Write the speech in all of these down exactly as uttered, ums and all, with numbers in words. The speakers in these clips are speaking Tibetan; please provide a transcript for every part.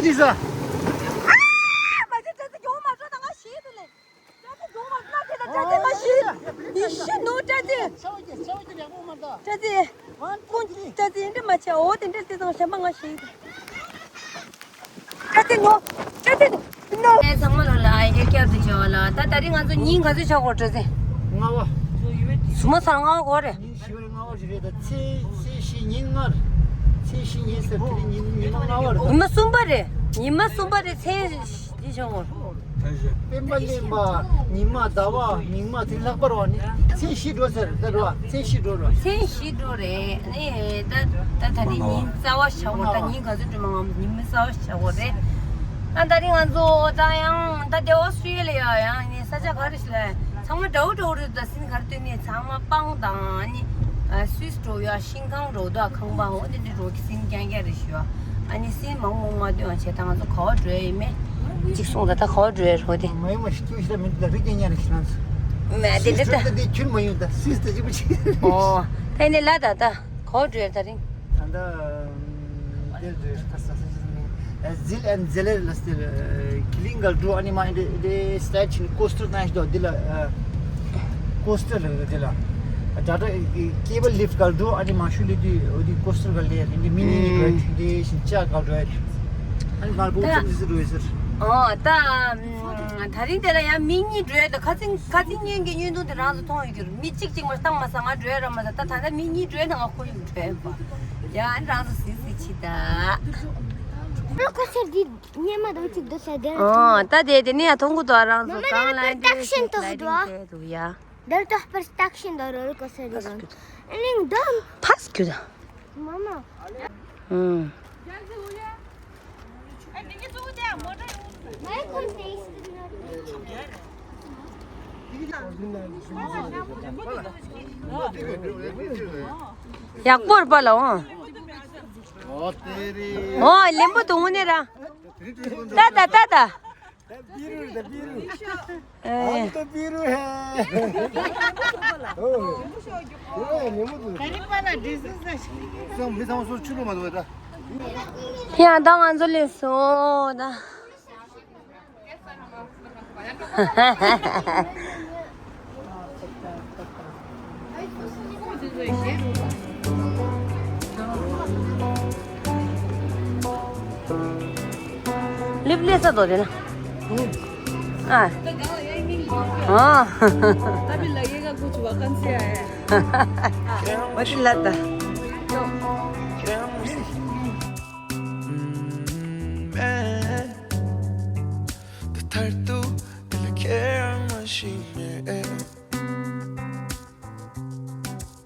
ཅི་ཟ། ཨ། མ་ཅི་ཅི་ཅི་གྱོང་མ་ཅོ་ད་ང་ཤི་དུ་ལེ། ཅི་ཅི་གྱོང་མ་ཅོ་ན་ཁྱེད་ད་ཅི་ཅི་ང་ཤི། ཡི་ཤི་ནོ་ཅི་ཅི། ཆའོ་ཅི་ཆའོ་ཅི་ཡག་པོ་མ་ད། ཅི་ཅི། One, two, three. ཅི་ཅི་འདི་མ་ཆེ་འོ་དེ་འདྲ་དེ་ཚང་ཤ་མ་ང་ཤི། ཅི་ཅི་ནོ། ཅི་ཅི་ནོ། ཨེ་ཚང་མ་ལ་ལ་ཡེ་ཁྱབ་ཏུ་བྱོས་ལ། ད་ད་རིང་ང་ཚོ་ཉིན་ག་ཚོད་ཆགས་གོ་ཅི་ཅི། ལྔ་པ། གཟུགས་མ་ཚང་ལྔ་པ་གོ་རེད། ཉིན་བཞི་པ་རེད། ལྔ་པ་ཞིག་རེད། ད་ཚེས་ཚེས་བཞི་ཉིན་ལྔ་རེད། ཚེས་བཞི་ཉིན་ཟེར་དེ་རིང་ཉིན་ཉི་མ་ལྔ་པ་རེད། ཉི་མ་གསུམ་པ་རེད། ཉི་མ་གསུམ་པ་རེད། ཚེས་འདི་བྱུང་བ། སྤེན་པ་གླིང་པ། ཉི་མ། ཟླ་བ། མིག་དམར། དེ་ལྷག་པར་བ་ནི་ཚེས་བཞི་འགྲོ་ཟེར་ད་རེད་བ། ཚེས་བཞི་འགྲོ་རེད། ཚེས་བཞི་འགྲོ་རེད། ནི་ད་ད་ད་རིང་ཉིན་གསར་བ་ཆགས་གོ། ད་ཉིན་ག་ཚོད་འགྲོ་མ་ང་ཉི་མ་གསར་བ་ཆགས་གོ་རེད། ཨ་ད་རིང་ང་ཚོ་ད་ཡང་ད་དེ་ཨོ་སི་ཊི་རེ་ལི་ཡ་ཡང་ནི་ས་ཆ་ག་རེ་ཞིག་ལ་ཚང་མ་འདྲ་བོ་འདྲ་བོ་རེད། ད་སིན་ག་རེ་སྟོན་ནས་ཚང་མ་སྤང་དང་ནི་སུས་འགྲོ་ཡ་ཤིང་ཁང་འགྲོ་ད་ཁང་པ་འོ་དེ་འདྲ་འགྲོ་གི་སིན་རྐྱང་རྐྱང་རེད་ཞུ་ཡ། ཨ་ནི་སིན་མང་མང་མ་སྟོན་བྱས་ད་ང་ཚོ་ག་བ་འགྲོ་ཡ་ཡིན་མེད་གཅིག་གསུངས། ད་ད་ག་བ་འགྲོ་ཡ་རོ་དེ། མ་ཡིན་མ་ཤི་ཁྱོད་ཤི་ད་མི་འདུག་ད་རིག་རྒྱན་ཉར་ཤི་ན་ཚོ། མ་དེ་འདྲ་ད། ད་དེ་ཁྱོད་མ་ཡོང་ད་སིས་ད་ཅི་པོ་ཆེ། ཨོ། ད་ནི་ལ་ད་ད། ག་བ་འགྲོ་ཡ་ད་རིང་། ད་ད་དེར་འགྲོ་ཡ་ཁ་ས་ས་ས་ནི་ཟིལ་ཨན་ཟེ་ལེར་ལ་སྟེར་ཁི་ལིང་གལ་འགྲོ། ཨ་ནི་མ་ཨིན་དེ་སྟེ་ཆིན་ཀོ་སྟར་ན་ཤི་དོ་དེ་ལ་ཀོ་སྟར་ལ་དེ་ལ་ད་ད་ཀེ་བལ་ལིཕ་གལ་འགྲོ། ཨ་ནི་མ་ཤུ་ལི་དུ་འོ་དེ་ཀོ་སྟར་གལ་ལེ་ཨིན་དེ་མི་ནི་ནི་འགྲོ་ཡ་དེ་ཤིན་ཅག་གལ་འགྲོ་ཡ་དེ། ཨ་ནི་ང་ལ་བོ་ཙམ་ཟེར་འགྲོ་ཡ་ཟེར། ཨོ་ད། ད་རིང་དེ་ལ་ཡང་མི་གཉིས་འགྲོ་ཡ་ད་ཁ་ཚིང་ཁ་ཚིང་གཉིས་ཀྱི་བརྙན་ཐུང་དེ་རང་ཚོ་མཐོང་ཡོད་ཀྱི་རེད། མི་གཅིག་གཅིག་མ་བཏང་མ་ས་ང་འགྲོ་ཡ་ར་མ་ས་ད་ད་ལྟ་མི་གཉིས་འགྲོ་ཡ་ད་ང་ཁོ་ཡིན་འགྲོ་ཡ་པ། ཡ་ཨ་ནི་རང་ཚོ་སི་སི་ཆི་ད། ཨ་ཁོ་ཚེ་འདི་སྙེ་མ་དང་གཅིག་འདུག་ས་དེ་ར། ཨོ་ད་དེ་དེ་ནས་ཡང་མཐོང་གི་འདུག་ཨ་རང་ཚོ་གང་ལ་འདྲེ་ཞིག་ལ་འདི་འདུག་ཡ། འདིར་ཏོག་པར་སྟག་ཤིན་ཏུ་རོལ་གོ་ས་རེད་གང་། ཨ་ནི་འདོམ། ཕ་སྐྱུ་ད། མ་མ། ཨུམ། ཡག་པོ་རེད་པ་ལ་འོང་། ཨོ་ལེན་པོ་དུ་ངུ་ནས་ར། ད་ད་ད་ད། ད་པི་རུ་རེད། ད་པི་རུ། ཨེ། ཨ་ཏོ་པི་རུ་ཧེ། ཨོ། ཨེ་ཉེ་མོ་དུ། ད་རིང་པ་ལ་འདྲི་སུ་ཟ་ཞིག་སོང་མི་ཚང་མ་སོ་ཆུ་ལོ་མ་དུ་བ་ད། ཡང་ད་ང་ཚོ་ལས་སོ་ད། ལིབ་ལེ་ས་དོ་དེ་ན། ཨ། ཨ། ཨ་བི་ལ་ཡེ་ག་ཀུ་ཆུ་བ་ཀན་སི་ཨ་ཡ། མ་ཏི་ལ་ད། ད་ཐར་ཏུ་དེ་ལ་ཁྱེད་རང་མ་ཤེས་མེད།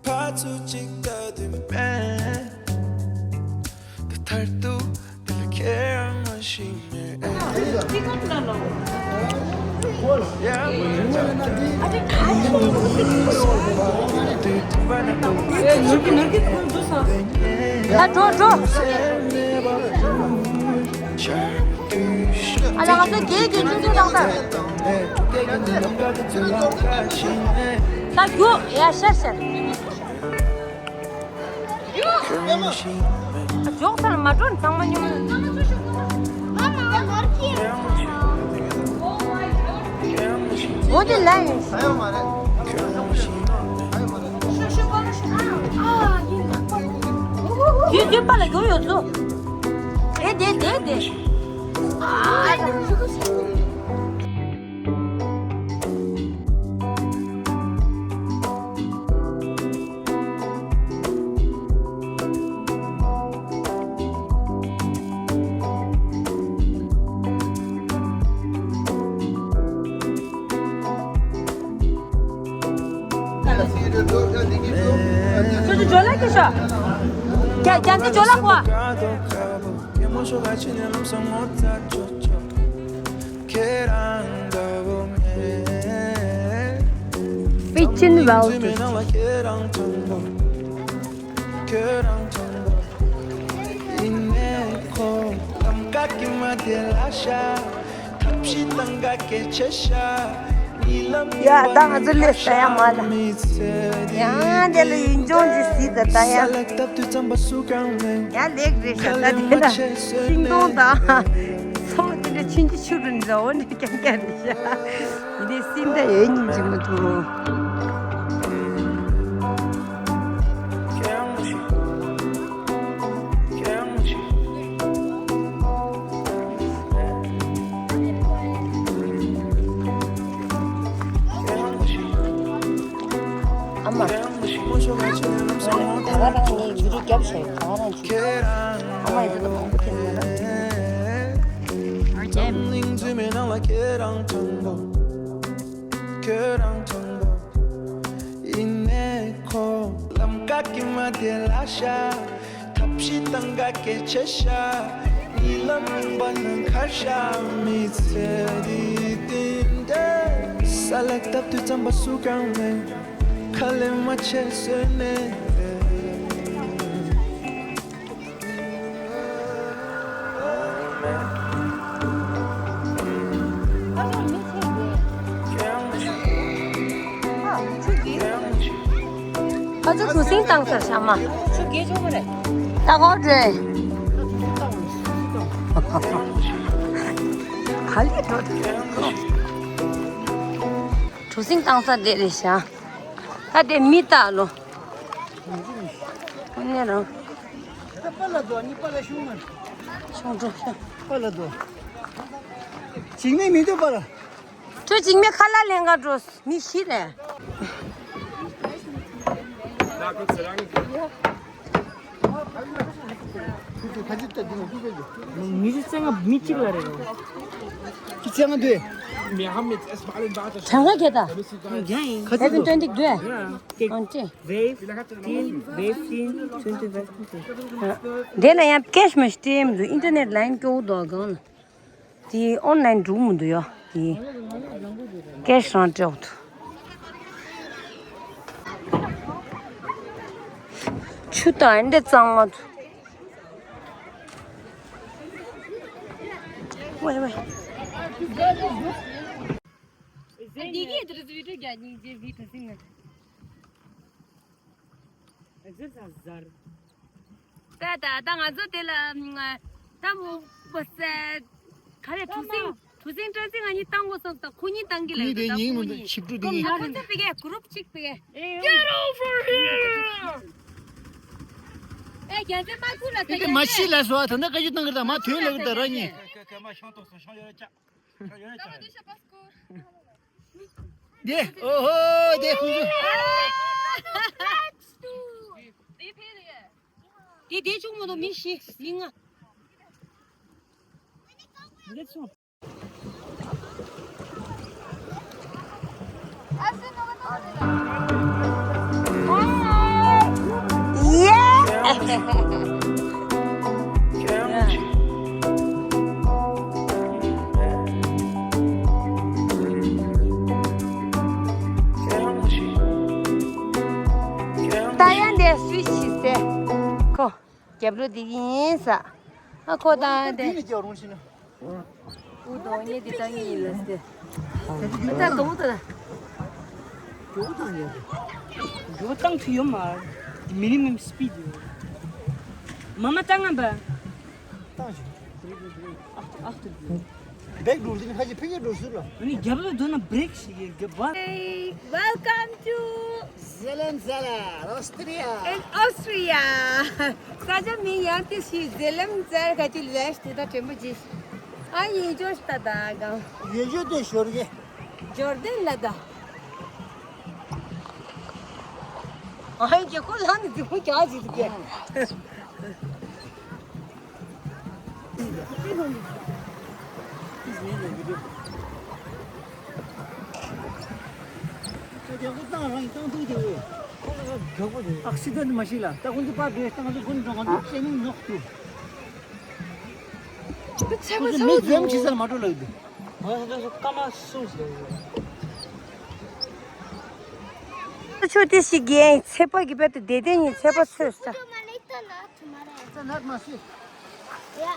ཕར་ཚུར་ཅིག་ལྟ་དུས་མེད། ད་ཐར་ཏུ་དེ་ལ་ཁྱེད་རང་མ་ཤེས་མེད། ད་འགྲོ་འགྲོ། ཨ་ལ་ང་ཚོ་རྒྱལ་གྱི་ཆུ་ཚོད་ཏག་ཏག་ད་རྒྱུག་ཡ་ཤར་ཤར། ཨ་ཇོག་ཚར་མ་འགྲོ་ནི་ཚང་མ་ཉུང་། འོ་དེ་ལ་ཡིན། ཡུལ་ཡུལ་པ་ལ་རྒྱུག་ཡོད་ཚོ། དེ་དེ་དེ་དེ། ཁྱོད་ཚོ་ཇོ་ལ་ཁྱེར་ཤོག་རྒྱ་རྒྱ་འདི་ཇོ་ལ་གོ། Fitting well to ཡ་ད་ང་ཚོ་སླེབས་ས་ཡ་མ་ལ། ཡང་དེ་ལ་ཡིན་ཅོང་ཅི་སྲིད་ད་ད་ཡ། ཡ་ལེགས་རེད་ཤག་ད་དེ་ལ་ཤིང་སྡོང་དང་། སོ་དེ་འདྲ་ཆུན་ཆུ་ཆུ་རུ་འཛའ་བོ་ནས་རྐྱང་རྐྱང་རེད་ཤག་ཡིན་དེ་སྲིད་ད་ཡོད་ཉིན་གཅིག་མ་ཐུབ། ཨ་མ། ད་ག་རང་ངས་ཡི་གེ་བརྒྱབ་བཞག་ད་ག་རང་བྱེད། ཨ་མ་ཡི་དེ་ལ་མང་པོ་ཐེབས་ཡོད་ན། ཨ་ཅེམ། ཁྱོད་རང་མཐོང་པོ། ཡིན་ནས་ཁོ་ལམ་ཀ་ཀྱི་མ་དེ་ལ་ཤ། ཐབས་ཤེས་དང་ག་སྐད་ཆ་ཤ། ཉི་ལམ་རིང་པ་ནང་ཁར་ཤ། མི་ཚེ་འདི་བསྟན་ཏེ། ས་ལ་བཏབ་དུས་རྩམ་པ་སུ་གང་མེད། ཁ་ལས་མ་ཆད་བཟོས་ནས། ཨ་ཅོ་གྲུ་གཟིངས་བཏང་ཚར་ཤག་མ། ཆུ་རྒྱས་ཆོག་མ་རེད། ད་གོ་འདྲེ། ག་ལེ་འགྲོ། གྲུ་གཟིངས་བཏང་ས་དེ་རེད་ཤག་ད་དེ་མི་ལྟ་ལོ། ཁོ་ནས་རང་། པ་ལ་དོ་ནི་པ་ལ་ཤུང་མ། ཤུང་འགྲོ་ཤག་པ་ལ་དོ། འཇིགས་མེད་མི་འདུག་པ་ལ། ཁྱོད་འཇིགས་མེད་ཁ་ལག་ལེན་ག་འགྲོ། མི་ཤི་རེད། ཉི་ཤུ་རྩ་ལྔ་མི་གཅིག་ལ་རེད། ཉི་ཤུ་རྩ་ལྔ་འདུས། གྲངས་ཀ་ག་ད། ཡང་ཡིན། ཁ་ཚིག་ཏུ། ཨང་ཅི། Wave fifteen, wave fifteen, twenty-five, twenty. དེ་ལ་ཡང་cash machine འདུག internet line སྐྱོ་བོ་འདུག་གང་ལ། དེ་online འགྲུག་མི་འདུག་ཡ། དེ་cash རང་སྤྲད་འོག་ཏུ། ཆུ་དང་འདྲ་གཙང་མ་འདུག་ཝེ་ཝེ། འདི་གི་དེར་བི་ཌིའོ་རྒྱག་སྙིང་རྗེ་བི་ཁ་སིང་ང་། ད་ད་ད་ང་ཚོ་དེ་ལ་ད་མོ་པ་སེ་ག་རེ་གྲུ་གཟིངས་གྲུ་གཟིངས་སྤྲ་གཟིངས་ང་གཉིས་བཏང་དགོས་སོང་ད་ཁོ་གཉིས་བཏང་གི་ལ་ཡོད་ད་ཁོ་གཉིས་ཆིབས་གྲུ་དེ་ཡིན་ཁོ་ཚོ་ཕ་གིའི་group གཅིག་ཕ་གིའི། Get over here! ཨེ་རྒྱལ་མཚན་མ་ཁུ་ལ་ད་དེ་མ་ཤི་ལ་སོ་ད་ནི་བཀའ་བཀྱོན་བཏང་གི་ད་མ་ཐོན་ལ་གི་ད་ར་གཉིས། དེ་ཨོ་ཧོ་དེ་ཁུ་ཁུ། དེ་དེ་ཆུང་མོ་དང་མི་བཞི་མི་ལྔ། ད་ཡང་འདི་སུའི་ཕྱི་སེ། ཁོ་རྒྱབ་ལོ་འདི་ཡིན་ས། ཨ་ཁོ་དང་འདི། འདི་ནས་རྒྱག་རུང་ཕྱིན་ན། ཨུ་དོ་ངས་འདི་ད་ངས་ཡིན་ལ་སྟེ། ད་གང་ད། རྒྱུ་བཏང་ཐུབ་ཡོད་མ། Minimum speed ཡོད། མ་མ་བཏང་ང་བ། བཏང་ཞིག་ཨ་ཨ་ཏུ། བེག་འགྲོ་དུས་ཕ་གི་ཕ་གི་འགྲོ་ཟུར་ལ། ཨ་ནི་རྒྱབ་ལ་འགྲོ་ན་བྲེག་ཞིག་ཡིན་རྒྱབ་བ། Hey, welcome to Zilm Zeller, Austria. In Austria. ས་ཆ་མིང་ཡང་དེ་ཞིག་Zilm Zeller ག་ཅི་ལས་དེ་ད་དྲན་པོ་ཅི། ཨ་ཡིན་ཅོ་ཤ་ད་གང་། ཡོད་ཅོ་དེ་ཞོར་གི། འབྱོར་ལྡན་ལ་ད། ཨ་ཡིན་ཅེ་ཁོ་ལ་ནི་དེ་ཁོ་ག་ཅི་དེ་གི། ཨག་སི་ཌེན་མ་ཤི་ལ་ད་ཁོང་ཚོ་པར་བེ་སྟངས་ཚོ་ཀུན་ཀྲང་ང་ཚོ་ཅེ་མིན་ཉོག་ཏུ། ཁོང་ཚོ་མི་འཛེམ་ཆི་སར་མ་འགྲོ་ལ་ཡོད། ང་ཚོ་ཀ་མ་སུ་ཟེར། ཆུ་དེ་ཞིག་གིས་ཚེ་པ་གི་བེད་དུ་བདེ་ལྡན་ཡིན་ཚེ་པ་ཚོས་ས། It's not my shit. Yeah.